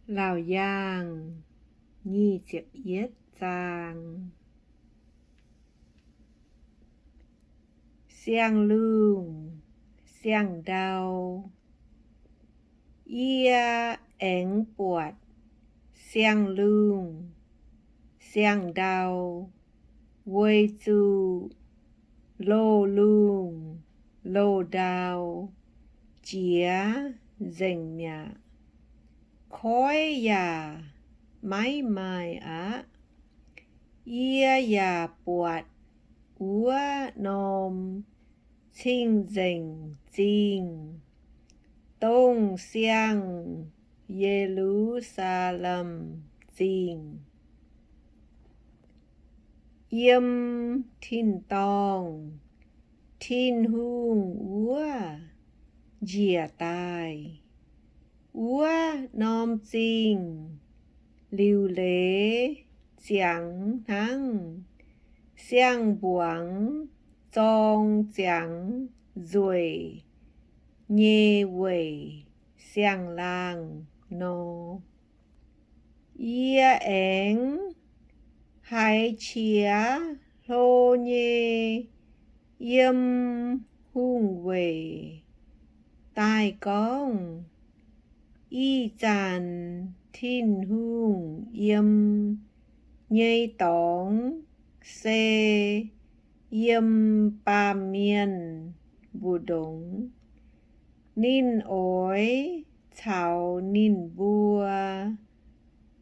Laauc Yaangh nyic ziepc yietv zaang. Siang-lungh, siang-ndau. Yie aengx buatc siang-lungh, siang-ndau, weic zuqc loz-lungh loz-ndau jiex nzengc mi'aqv. Koiv yaac maiv maaih aqv. Yie yaac buatc wuov norm cing-nzengc zingh, dongh siang-Ye^lu^saa^lem Zingh, yiem tin-dorngh Tin-Hungh wuov njiec daaih. Wuov norm zingh liuc leiz ziangx hnangv siang-mbuangz zorng ziangx nzueic nyei weic siang-laangh nor. Yie aengx haiz qiex hlo nyei yiem hungh weic daaih gorngv, Ih zanc Tin-Hungh yiem nyei dorngx se yiem baamh mienh mbu'ndongx. Ninh oix caux ninh mbuo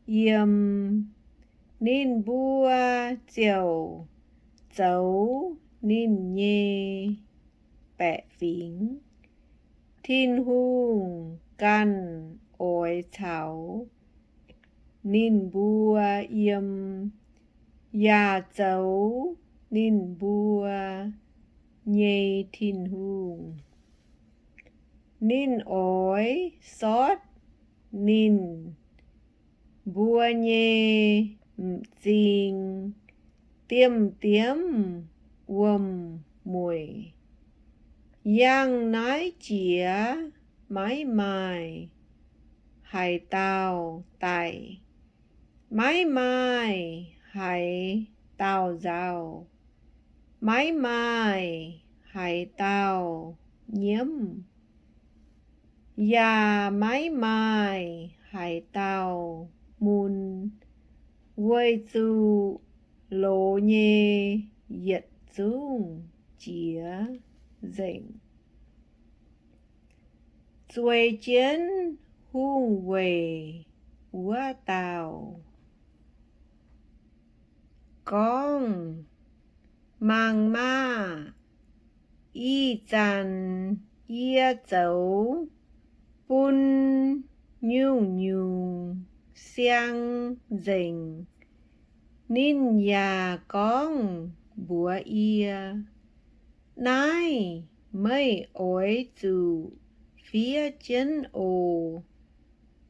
yiem. Ninh mbuo ziouc zoux ninh nyei baeqc fingx. Tin-Hungh ganh oix caux ninh mbuo yiem, yaac zoux ninh mbuo nyei Tin-Hungh. Ninh oix sortv ninh mbuo nyei m'zing diemv-diemv wuom-mueic. Yangh naaiv jiex maiv maaih haaix dauh daic, maiv maaih haaix dauh nzauh, maiv maaih haaix dauh nyiemv, yaac maiv maaih haaix dauh mun, weic zuqc loz nyei yietc zungv jiex nzengc. Zueiz jienv hungh weic wuov dauh gorngv, Mangc maah! Ih zanc yie zoux bun nyungc-nyungc siang nzengc. Ninh yaac gorngv mbuox yie, Naaiv meih oix zuqc fiev jienv oc,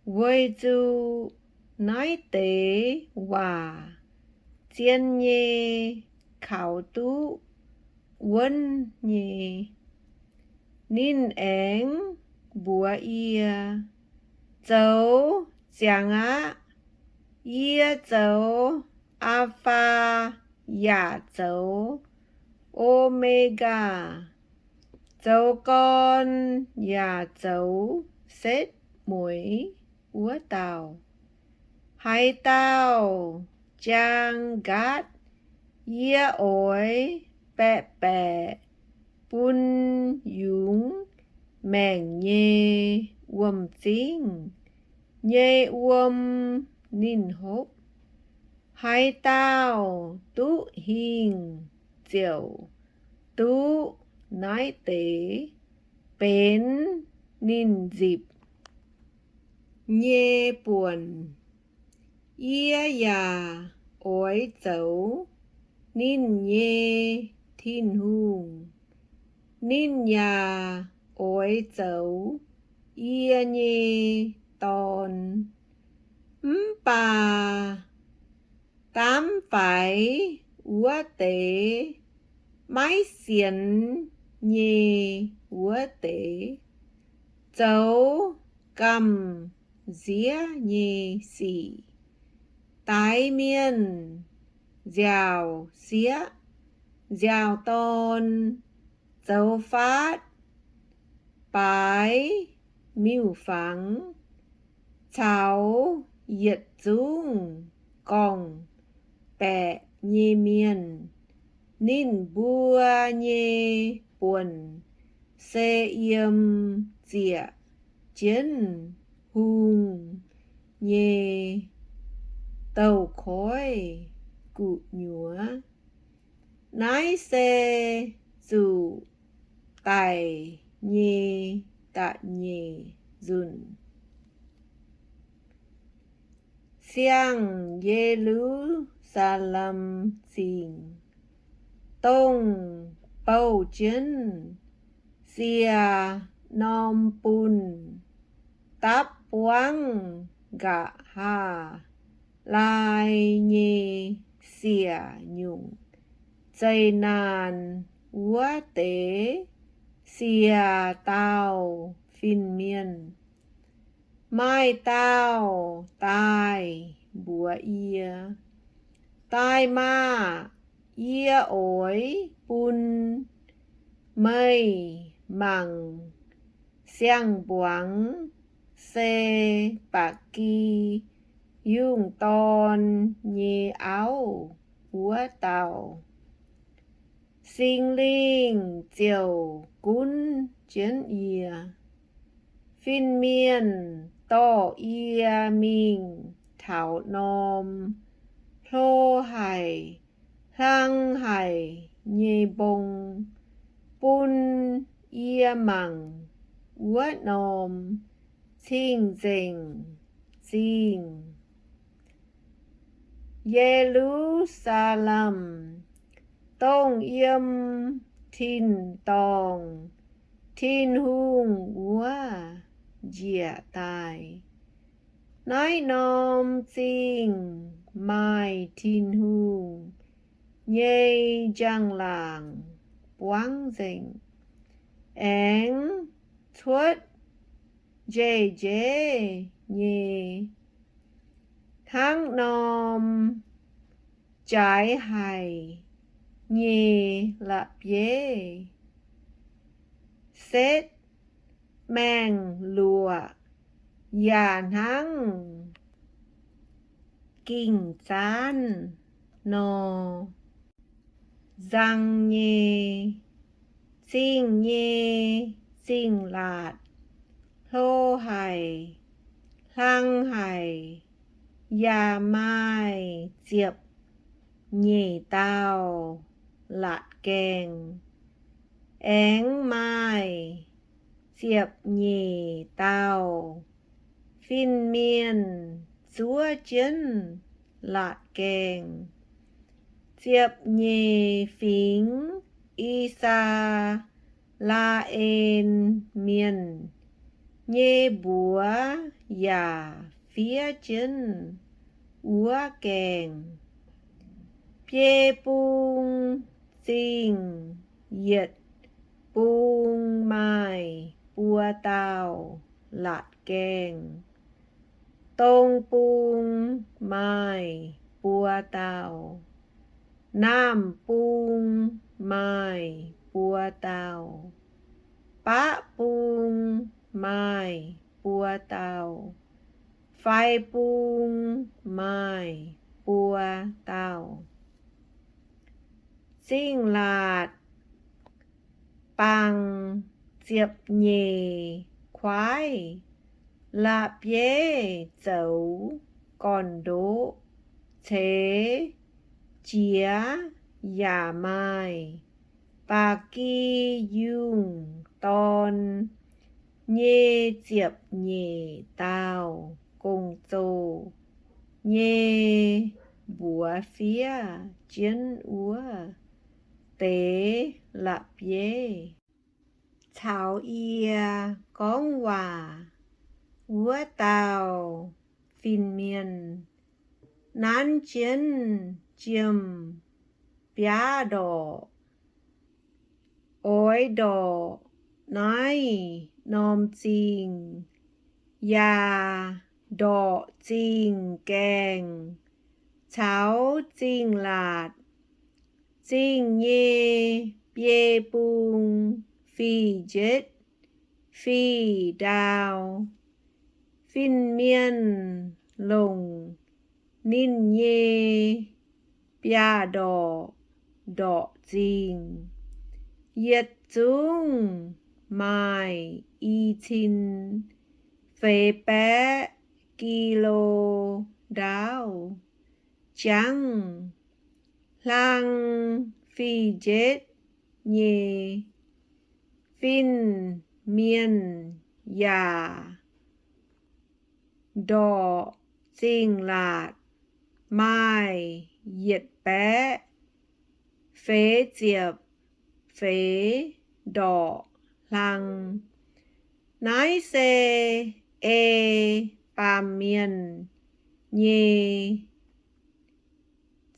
weic zuqc naaiv deix waac zien nyei, kaux duqv wuonv nyei. Ninh aengx mbuox yie, Zoux ziangx aqv. Yie zoux Aa^faa yaac zoux O^me^gaa, zoux gorn yaac zoux setv mueiz wuov dauh. Haaix dauh jaang nqaatv, yie oix baeqc baeqc bun yungz maengc nyei wuom-zingv nyei wuom ninh hopv. Haaix dauh duqv hingh ziouc duqv naaiv deix benx ninh nzipc nyei buonc. Yie yaac oix zoux ninh nyei Tin-Hungh. Ninh yaac oix zoux yie nyei dorn. Mv baac daamv faix wuov deix, maiv sienx nyei wuov deix, zoux gamh nziev nyei sic. Daix mienh nziaauc sieqv, nziaauc dorn zoux faatv, baaix miuc-fangx caux yietc zungv gorngv-baeqc nyei mienh. Ninh mbuo nyei buonc se yiem ziec jienv hungh nyei douz-koiv gu'nyuoz. Naaiv se zuqc daic nyei da'nyeic nzunc. Siang Ye^lu^saa^lem Zingh, dongh bouh jienv siec norm bunh dapv buangv nqa'haav laai nyei siec nyungc zeqc naanc wuov deix siec dauh fin-mienh. Maaih dauh daaih mbuox yie, Daaih maah! Yie oix bun meih mangc siang-mbuangz se ba'gi yungh dorn nyei auv wuov dauh. Singx Lingh ziouc gunv jienv yie. Fin-mienh dorh yie mingh taux norm hlo haic hlang haic nyei mbong, bun yie mangc wuov norm cing-nzengc zingh, Ye^lu^saa^lem, dongh yiem tin-dorngh Tin-Hungh wuov njiec daaih. Naaiv norm zingh maaih Tin-Hungh nyei njang-laangc buangv nzengc, aengx cuotv njei-njeiv nyei, hnangv norm jaaix haic nyei la'bieiv setv maengh luoqc, yaac hnangv ging-zaanv nor nzang nyei. Zingh nyei zingh laatc hlo haic hlang haic, yaac maaih ziepc nyeic dauh laatc gaengh, aengx maaih ziepc nyeic dauh fin-mienh zuov jienv laatc gaengh. Ziepc nyeic fingx I^saa^laa^en Mienh nyei mbuox yaac fiev jienv wuov gaengh. Biei bung zingh yietc bung maaih buo dauh laatc gaengh, dong bung maaih buo dauh, naamh bung maaih buo dauh, baqv bung maaih buo dauh, faix bung maaih buo dauh. Zingh laatc bangc ziepc nyeic kuaaiv la'bieiv zoux gorn-ndoqv ceix jiez, yaac maaih ba'gi yungh dorn nyei ziepc nyeic dauh gong-zoh nyei mbuox fiev jienv wuov deix la'bieiv. Caux yie gorngv waac wuov dauh fin-mienh nanv jienv jiem-biaav ndorqc. Oix ndorqc naaiv norm zingh yaac ndorqc zingh gaengh caux zingh laatc, zingh nyei biei bung fih njetv fih ndaauv. Fin-mienh longc ninh nyei biaav-ndorqc ndorqc zingh. Yietc zungv maaih i cin feix baeqv ki^lo ndaauv. Jangv hlang fih njetv nyei fin-mienh yaac ndorqc zingh laatc maaih yietc baeqv feix ziepc feix ndorqc hlang. Naaiv se ei baamh mienh nyei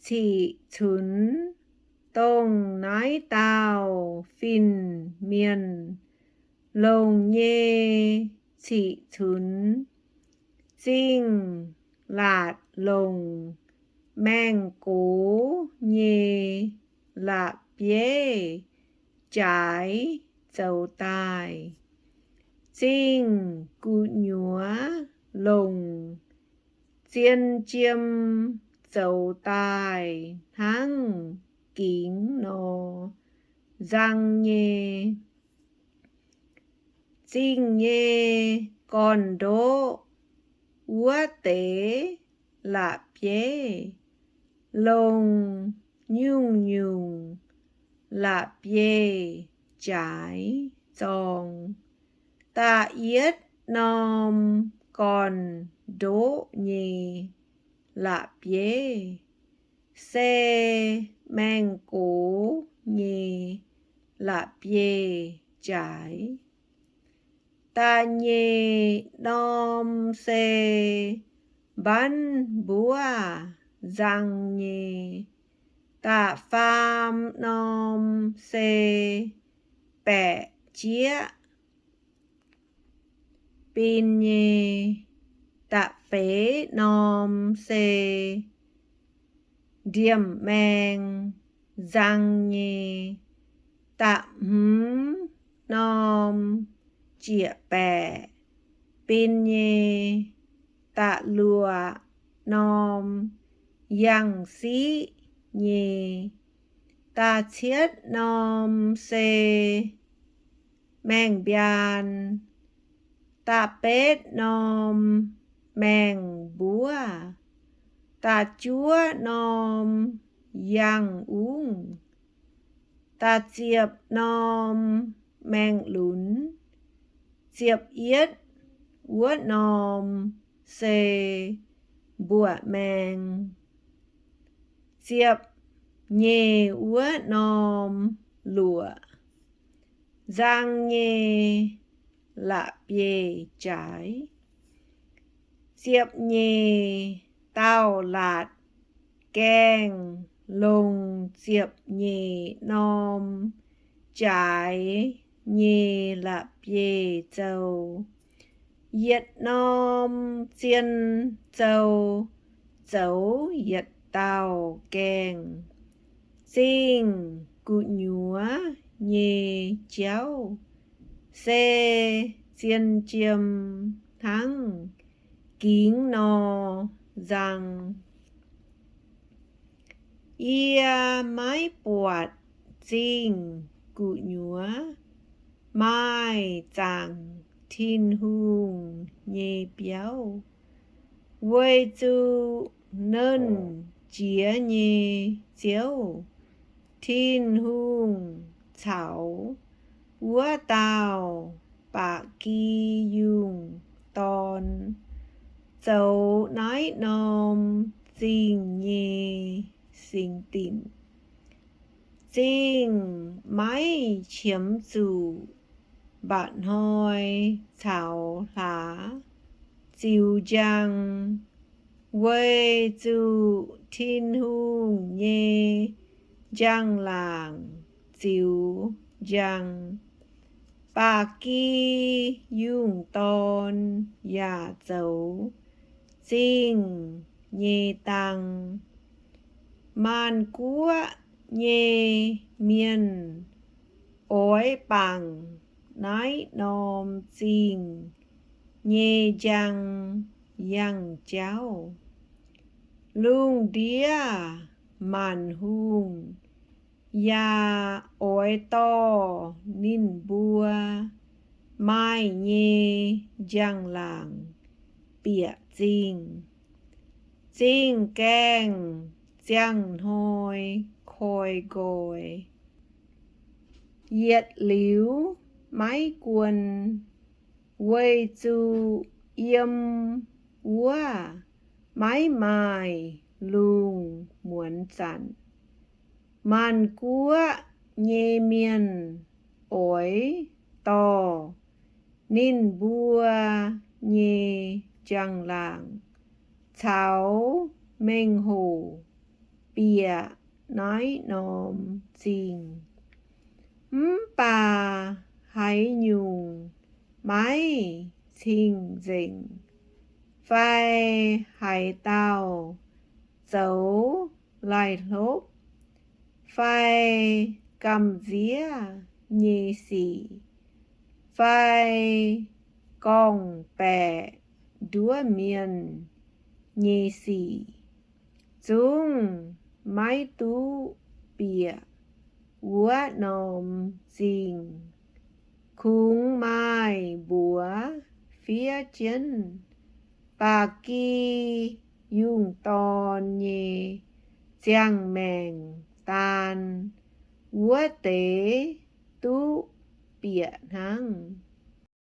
ciqv-cunx, dongh naaiv dauh fin-mienh longc nyei ciqv-cunx. Zingh laatc longc maengh gox nyei la'bieiv jaaix zoux daaih. Zingh gu'nyuoz longc zien jiem zoux daaih hnangv gingx nor nzang nyei. Zingh nyei gorn-ndoqv wuov deix la'bieiv longc nyungc-nyungc la'bieiv-jaaix zorng. Da'yietv norm gorn-ndoqv nyei la'bieiv se maengh gox nyei la'bieiv-jaaix. Da'nyeic norm se mbanv mbuov nzang nyei. Da'faam norm se baeqc jieqv bin nyei. Da'feix norm se ndiemh maeng nzang nyei. Da'hmz norm jieqc baeqc bin nyei. Da'luoqc norm yangh siqv nyei. Da'cietv norm se maengh mbiaan. Da'betv norm maengh mbuov. Da'juov norm yangh ungv. Da'ziepc norm maengh lunx. Ziepc yietv wuov norm se mbuoqc maeng. Ziepc nyeic wuov norm luoqc nzang nyei la'bieiv-jaaix. Ziepc nyeic dauh laatc gaengh longc ziepc nyeic norm jaaix nyei la'bieiv-zoux. Yietc norm zien zoux zoux yietc dauh gaengh. Zingh gu'nyuoz nyei jauv se zien jiem hnangv gingx nor nzang. Yie maiv buatc zingh gu'nyuoz maaih zaangc Tin-Hungh nyei biauv, weic zuqc Nernh Jiex nyei Ziouv, Tin-Hungh, caux wuov dauh ba'gi yungh dorn zoux naaiv norm zingh nyei singx dinc. Zingh maiv qiemx zuqc mba'hnoi caux hlaax ziux njang, weic zuqc Tin-Hungh nyei njang-laangc ziux njang. Ba'gi yungh dorn yaac zoux Zingh nyei dang. Maanc guoqv nyei mienh oix bangc naaiv norm zingh nyei njang yangh jauv. Lungh ndiev maanc hungh yaac oix dorh ninh mbuo maaih nyei njang-laangc bieqc zingh. Zingh gaengh ziangh hnoi koi nqoi. Yietc liuz maiv guon, weic zuqc yiem wuov maiv maaih lungh muonz zanc. Maanc guoqv nyei mienh oix dorh ninh mbuo nyei njang-laangc caux mengh hoc bieqc naaiv norm zingh. Mv baac haaix nyungc maiv cing-nzengc, fai haaix dauh zoux laih hlopv, fai gamh nziev nyei sic, fai gorngv-baeqc nduov mienh nyei sic, zungv maiv duqv bieqc wuov norm zingh. Kungx maaih mbuox fiev jienv, ba'gi yungh dorn nyei ziangh maengc daan wuov deix duqv bieqc hnangv.